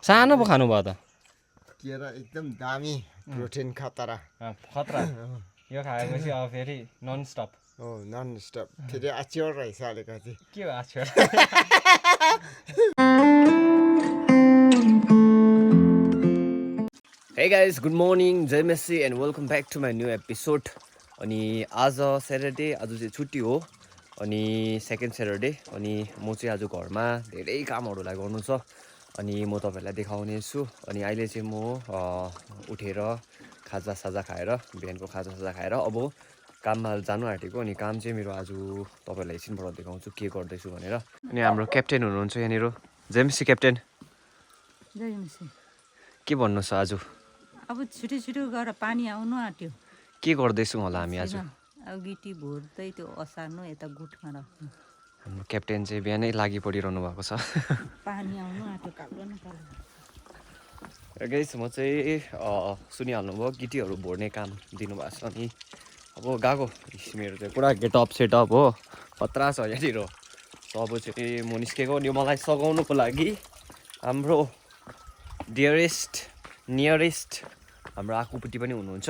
सानो पो खानुभयो त केरा एकदम दामी प्रोटिन खतरा खतरा यो खाएपछि अब फेरि नन स्टप हो नन स्टप फेरि अच्योर रहेछ अलिकति के हो आछ्यो हे गाइज गुड मर्निङ जय Masih and welcome back to my new episode अनि आज स्याटरडे आज चाहिँ छुट्टी हो अनि सेकेन्ड स्याटरडे अनि म चाहिँ आज घरमा धेरै कामहरूलाई गर्नु छ अनि म तपाईँहरूलाई देखाउने छु अनि अहिले चाहिँ म उठेर खाजासाजा खाएर बिहानको खाजासाजा खाएर अब काममा जानु आँटेको अनि काम चाहिँ मेरो आज तपाईँहरूलाई एकछिनबाट देखाउँछु के गर्दैछु भनेर अनि हाम्रो क्याप्टेन हुनुहुन्छ यहाँनिर जय मेस्सी क्याप्टेन जय मसी के भन्नु छ आज अब छिटो छिटो गरेर पानी आउनु आँट्यो के गर्दैछौँ होला हामी आज अब गिटी भोर्दै त्यो असार्नु यता गुठमा राख्नु हाम्रो क्याप्टेन चाहिँ बिहानै लागि परिरहनु भएको छ पानी आउनु आँट्यो कालो न कालो गाइस म चाहिँ सुनिहाल्नुभयो गिटीहरू भोर्ने काम दिनुभएको छ अनि अब गएको मेरो चाहिँ पुरा गेटअप सेटअप हो खतरा छ यहाँनिर अब चाहिँ म निस्केको अनि मलाई सघाउनुको लागि हाम्रो डियरेस्ट नियरेस्ट हाम्रो आकुपट्टि पनि हुनुहुन्छ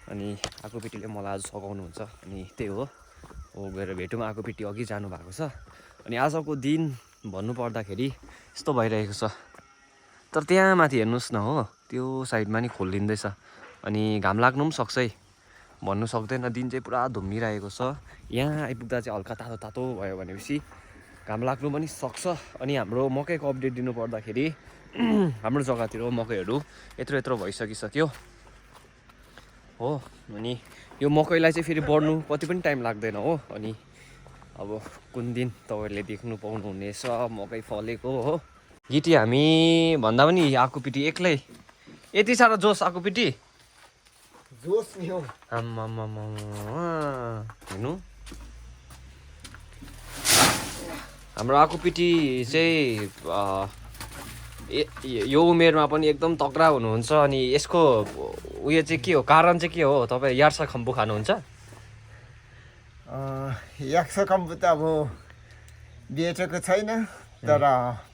अनि आकुपट्टिले मलाई आज सघाउनुहुन्छ अनि त्यही हो गएर भेटौँ आकुपट्टि अघि जानुभएको छ अनि आजको दिन भन्नुपर्दाखेरि यस्तो भइरहेको छ तर त्यहाँ माथि हेर्नुहोस् न हो त्यो साइडमा नि खोलिँदैछ अनि घाम लाग्नु पनि सक्छ है भन्नु सक्दैन दिन चाहिँ पुरा धुम्मिरहेको छ यहाँ आइपुग्दा चाहिँ हल्का तातो तातो भयो भनेपछि घाम लाग्नु पनि सक्छ अनि हाम्रो मकैको अपडेट दिनु पर्दाखेरि हाम्रो जग्गातिर मकैहरू यत्रो यत्रो भइसकिसक्यो हो अनि यो मकैलाई चाहिँ फेरि बढ्नु कति पनि टाइम लाग्दैन हो अनि अब कुन दिन तपाईँहरूले देख्नु पाउनुहुनेछ मकै फलेको हो गिटी हामी भन्दा पनि आकुपिटी एक्लै यति साह्रो जोस आकुपिटी जोस नि हो हेर्नु हाम्रो आकुपिटी चाहिँ यो उमेरमा पनि एकदम तक्रा हुनुहुन्छ अनि यसको उयो चाहिँ के हो कारण चाहिँ के हो तपाईँ यार्सा खम्बु खानुहुन्छ याक्स कम्बु त अब बेचेको छैन तर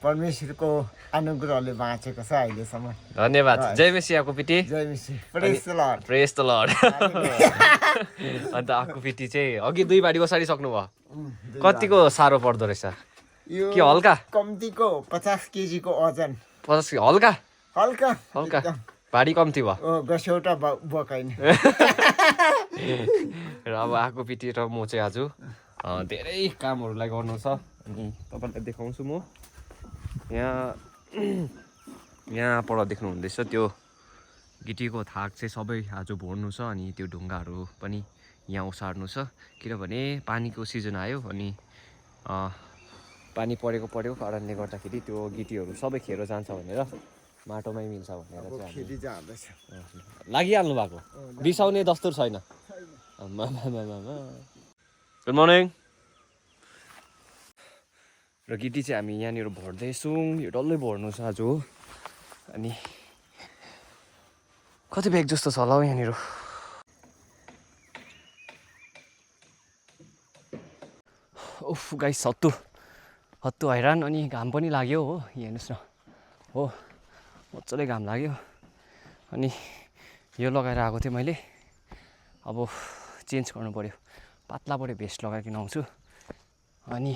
परमेश्वरको अनुग्रहले बाँचेको छ अहिलेसम्म धन्यवाद जय मेसी आकुपिटी जय Masih praise the Lord praise the Lord अन्त आकुपिटी चाहिँ अघि 2 बारी ओसारी सक्नुभयो कतिको साह्रो पर्दो रहेछ यो के हल्का कम्तीको 50 केजीको वजन 50 हल्का हल्का हल्का एकदम। भारी कम्ती भयो गसौटा बोकाइन र अब आकुपिटी र म चाहिँ आज धेरै कामहरूलाई गर्नु छ अनि तपाईँलाई देखाउँछु म यहाँबाट देख्नुहुँदैछ त्यो गिटीको थाक चाहिँ सबै आज भोर्नु छ अनि त्यो ढुङ्गाहरू पनि यहाँ ओसार्नु छ किनभने पानीको सिजन आयो अनि पानी परेको कारणले गर्दाखेरि त्यो गिटीहरू सबै खेर जान्छ भनेर माटोमै मिल्छ भनेर चाहिँ लागिहाल्नु भएको बिसाउने दस्तुर छैन गुड मर्निङ र गिटी चाहिँ हामी यहाँनिर भर्दैछौँ यो डल्लै भर्नु छ आज हो अनि कति ब्याग जस्तो छ होला हौ यहाँनिर उफ गाइस हत्तु हैरान अनि घाम पनि लाग्यो हो हेर्नुहोस् न हो मजाले घाम लाग्यो अनि यो लगाएर आएको थिएँ मैले अब चेन्ज गर्नु पऱ्यो पातला पऱ्यो भेस्ट लगाइकन आउँछु अनि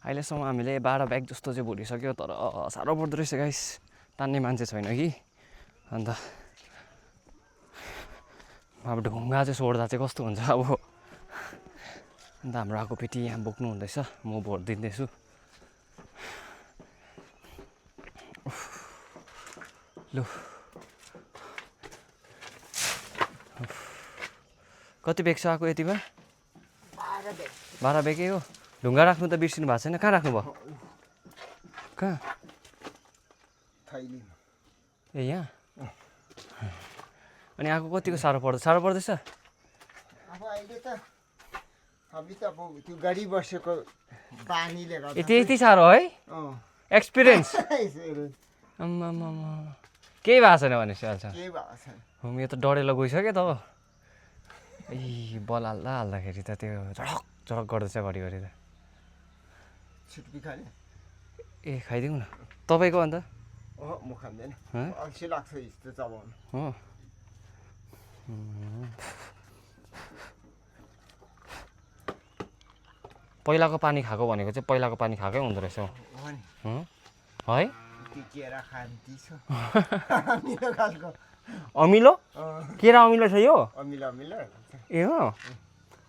अहिलेसम्म हामीले 12 ब्याग जस्तो चाहिँ भरिसक्यो तर साह्रो पर्दो रहेछ गाइस तान्ने मान्छे छैन कि अन्त अब ढुङ्गा चाहिँ सोड्दा चाहिँ कस्तो हुन्छ अब अन्त हाम्रो आकुपेटी यहाँ बोक्नु हुँदैछ म भरिदिँदैछु लु कति ब्याग छ आएको यतिमा 12 ब्यागै हो ढुङ्गा राख्नु त बिर्सिनु भएको छैन कहाँ राख्नुभयो कहाँ ए यहाँ अनि आएको कतिको साह्रो पर्दैछ अब अहिले त त्यो गाडी बसेको बानीले गर्दा यति साह्रो है एक्सपिरियन्स केही भएको छैन भनेपछि केही भएको छैन यो त डढेर गइसक्यो त हो ए बल हाल्दाखेरि त त्यो झडक गर्दैछ घरिघरि त छुट्टी खाने ए खाइदिउँ न तपाईँको अन्त म खाँदैन हँ? अल्छी लाग्छ यस्तो चबाउनु हो पहिलाको पानी खाएको भनेको चाहिँ पहिलाको पानी खाएकै हुँदो रहेछ हौ। हो नि हँ? है त्यो केरा खान्ती छ अमिलो खालको अमिलो केरा अमिलो छ यो अमिलो ए हो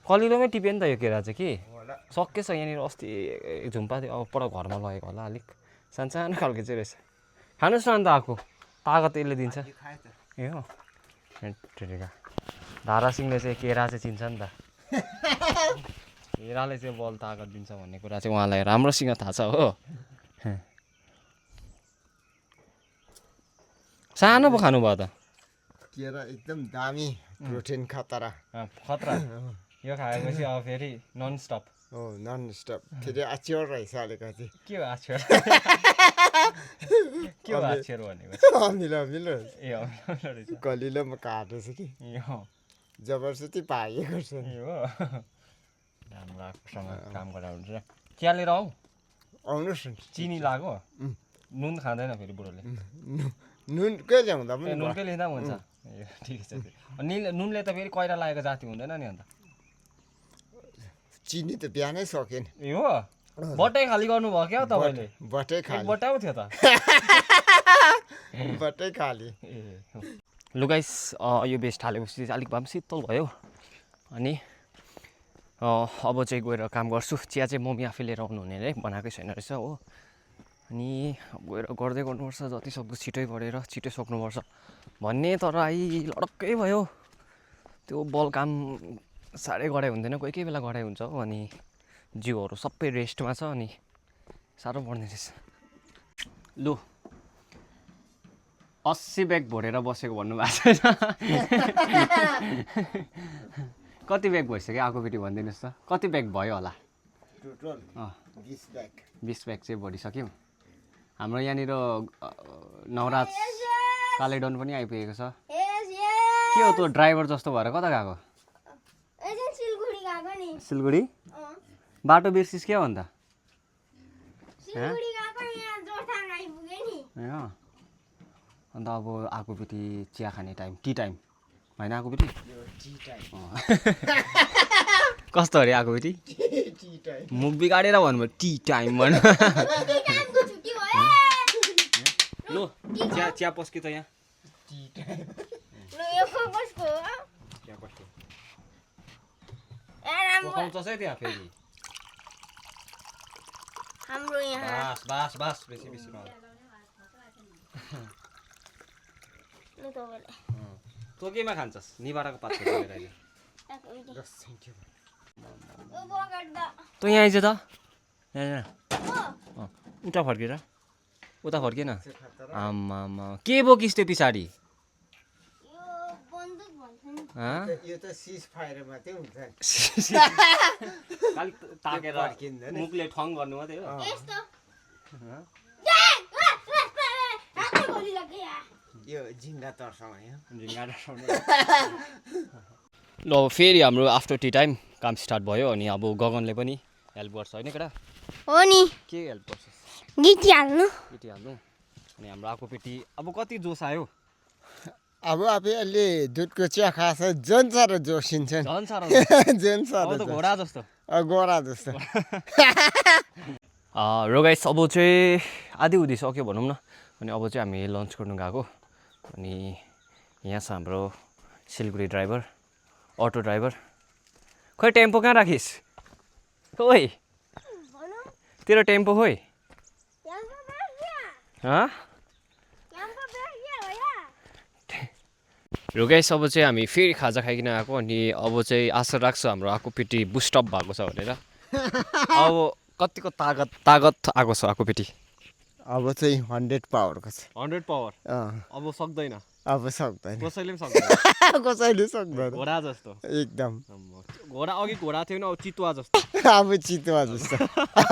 कलिलोमै टिप्यो नि त यो केरा चाहिँ कि होला सकेछ यहाँनिर अस्ति झुम्पा थियो अब पर घरमा लगेको होला अलिक सानो खालको चाहिँ रहेछ खानुहोस् न अन्त आएको तागत यसले दिन्छ यो खाए त ए हो ठिका धारा सिंहले चाहिँ केरा चाहिँ चिन्छ नि त केराले चाहिँ बल तागत दिन्छ भन्ने कुरा चाहिँ उहाँलाई राम्रोसँग थाहा छ हो सानो पो खानुभयो त केरा एकदम दामी प्रोटिन खतरा खतरा यो खाएपछि अब फेरि नन स्टप हो नन स्टप फेरि अच्योर रहेछ अलिकति के हो आछेर के हो आछेर भनेको अमिलो ए अमिलो रहेछ कलिलोमा काटेछ कि ए हो जबरजस्ती पाएको छ ए हो राम्रो आफूसँग काम गर्दा हुन्छ चिया लिएर आऊ आउनुहोस् न चिनी लाग्यो नुन खाँदैन फेरि बुढोले नुनकै ल्याउँदा पनि नुनकै लिँदा पनि हुन्छ ए ठिक छ नुनले त फेरि कैरा लागेको जाति हुँदैन नि अन्त चिनी त बिहानै सकेन ए हो बटै खाली गर्नुभयो क्या तपाईँले बटै खाली बटाउ थियो त बटै खाली लु गाइस यो बेस हालेपछि चाहिँ अलिक भए पनि शीतल भयो अनि अब चाहिँ गएर काम गर्छु चिया चाहिँ मम्मी आफै लिएर आउनुहुने अरे बनाएकै छैन रहेछ हो अनि गएर गर्दै गर्नुपर्छ जति सक्दो छिटै गरेर छिटै सक्नुपर्छ भन्ने तर लडक्कै भयो त्यो बल काम साह्रै गराइ हुँदैन कोही कोही बेला गराइ हुन्छ हो अनि जिउहरू सबै रेस्टमा छ अनि साह्रो पर्ने रहेछ लु 80 ब्याग भरेर बसेको भन्नुभएको छ कति ब्याग भइसक्यो आगोपट्टि भनिदिनुहोस् त कति ब्याग भयो होला टोटल 20 ब्याग 20 ब्याग चाहिँ भरिसक्यौँ हाम्रो यहाँनिर नवराज कालेडन पनि आइपुगेको छ के हो त्यो ड्राइभर जस्तो भएर कता गएको सिलगढी बाटो बिर्सिस के हो अन्त अन्त अब आगोपट्टि चिया खाने टाइम टी टाइम होइन आगोपट्टि कस्तो अरे आगोपट्टि मुख बिगाडेर भन्नुभयो टी टाइम भन्नु लु चिया पस्क्यो त यहाँ पकाउँछ है त्यहाँ फेरि हाम्रो यहाँ बास बेसी तँ केमा खान्छस् निबाडाको पात तँ यहाँ आइज त यहाँ उता फर्केर उता फर्केन आम्मा के बोकिस् त्यो पछाडि यो त सिज फायर मात्रै हुन्छ खालि ताकेर मुखले ठङ गर्नु मात्रै हो यो झिङ्गा तर्साउने ल फेरि हाम्रो आफ्टर टी टाइम काम स्टार्ट भयो अनि अब गगनले पनि हेल्प गर्छ होइन केटा हो नि के हेल्प गर्छ गिटी हाल्नु अनि हाम्रो आगोपट्टि अब कति जोस आयो अब अलि दुधको चिया खान्छ झन् साह्रो जोसिन्छ झन् साह्रो झन् साह्रो घोडा जस्तो गोरा जस्तो र गाइस अब चाहिँ आधी हुँदै सक्यो भनौँ न अनि अब चाहिँ हामी लन्च गर्नु गएको अनि यहाँ छ हाम्रो सिलगढी ड्राइभर अटो ड्राइभर खोइ टेम्पो कहाँ राखिस् खोइ तेरो टेम्पो खोइ र गाइस अब चाहिँ हामी फेरि खाजा खाइकन आएको अनि अब चाहिँ आशा राख्छु हाम्रो आगोपट्टि बुस्टअप भएको छ भनेर अब कतिको तागत आएको छ आगोपट्टि अब चाहिँ 100 पावरको छ 100 पावर अब सक्दैन अब सक्दैन कसैले पनि सक्दैन कसैले सक्दैन घोडा जस्तो एकदम घोडा अघि घोडा थियो नि अब चितुवा जस्तो अब चितुवा जस्तो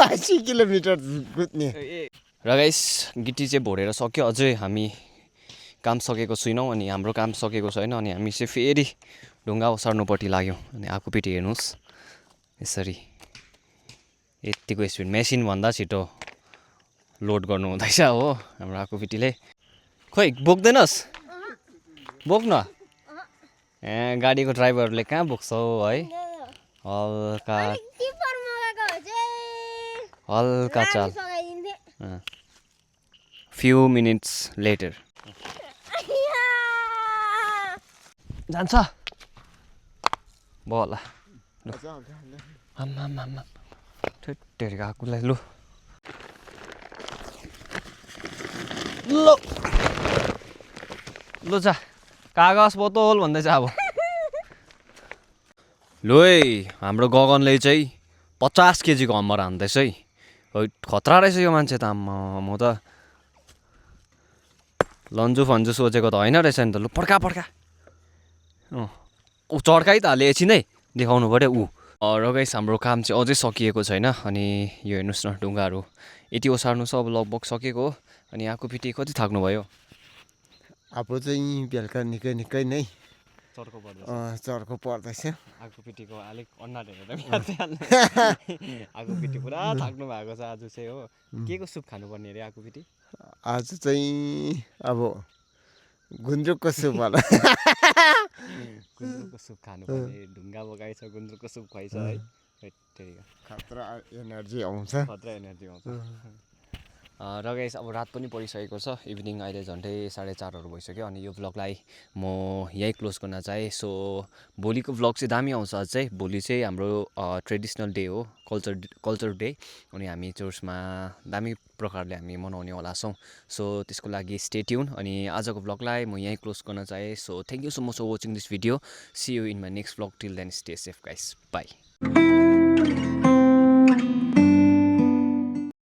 80 किलोमिटर कुद्ने र गाइस गिटी चाहिँ भोरेर सक्यो अझै हामी काम सकेको छैनौँ अनि हाम्रो काम सकेको छैन अनि हामी चाहिँ फेरि ढुङ्गा ओसार्नुपट्टि लाग्यौँ अनि आगोपट्टि हेर्नुहोस् यसरी यतिको स्पिड मेसिनभन्दा छिटो लोड गर्नु हुँदैछ हो हाम्रो आकुपिटीले खोइ बोक्दैनस् बोक्न ए गाडीको ड्राइभरले कहाँ बोक्छौ है हल्का हल्का चाल फ्यु मिनट्स लेटर जान्छ भयो होला आम्मामामा ठेटेरी आकुलाई लु लु जा कागज बोतल भन्दैछ अब लु है हाम्रो गगनले चाहिँ 50 केजीको हम्बर हान्दैछ है खतरा रहेछ यो मान्छे त आम्मा म त लन्जु फन्जु सोचेको त होइन रहेछ नि त लु पड्का ऊ चड्काइ त हाले एकछिन है देखाउनु पऱ्यो ऊ र गाइस हाम्रो काम चाहिँ अझै सकिएको छैन अनि यो हेर्नुहोस् न ढुङ्गाहरू यति ओसार्नु छ अब लगभग सकेको हो अनि आकुपिटी कति थाक्नु भयो अब चाहिँ बेलुका निकै नै चर्को पर्दैछ चर्को पर्दैछ आकुपिटीको अलिक अनुहार हेरेर आकुपिटी पुरा थाक्नु भएको छ आज चाहिँ हो के को सुप खानुपर्ने अरे आकुपिटी आज चाहिँ अब गुन्द्रुकको सुप होला गुन्द्रुकको सुप खानुपर्ने ढुङ्गा बोकाइ छ गुन्द्रुकको सुप खुवाइछ है खतरा एनर्जी आउँछ खतरा एनर्जी आउँछ र गाइस अब रात पनि परिसकेको छ इभिनिङ अहिले झन्डै 4:30 भइसक्यो अनि यो भ्लगलाई म यहीँ क्लोज गर्न चाहेँ सो भोलिको भ्लग चाहिँ दामी आउँछ अझै भोलि चाहिँ हाम्रो ट्रेडिसनल डे हो कल्चर डे अनि हामी चर्चमा दामी प्रकारले हामी मनाउने होला छौँ सो त्यसको लागि स्टे ट्युन अनि आजको भ्लगलाई म यहीँ क्लोज गर्न चाहेँ so thank you so much for watching this video see you in my next vlog till then stay safe guys by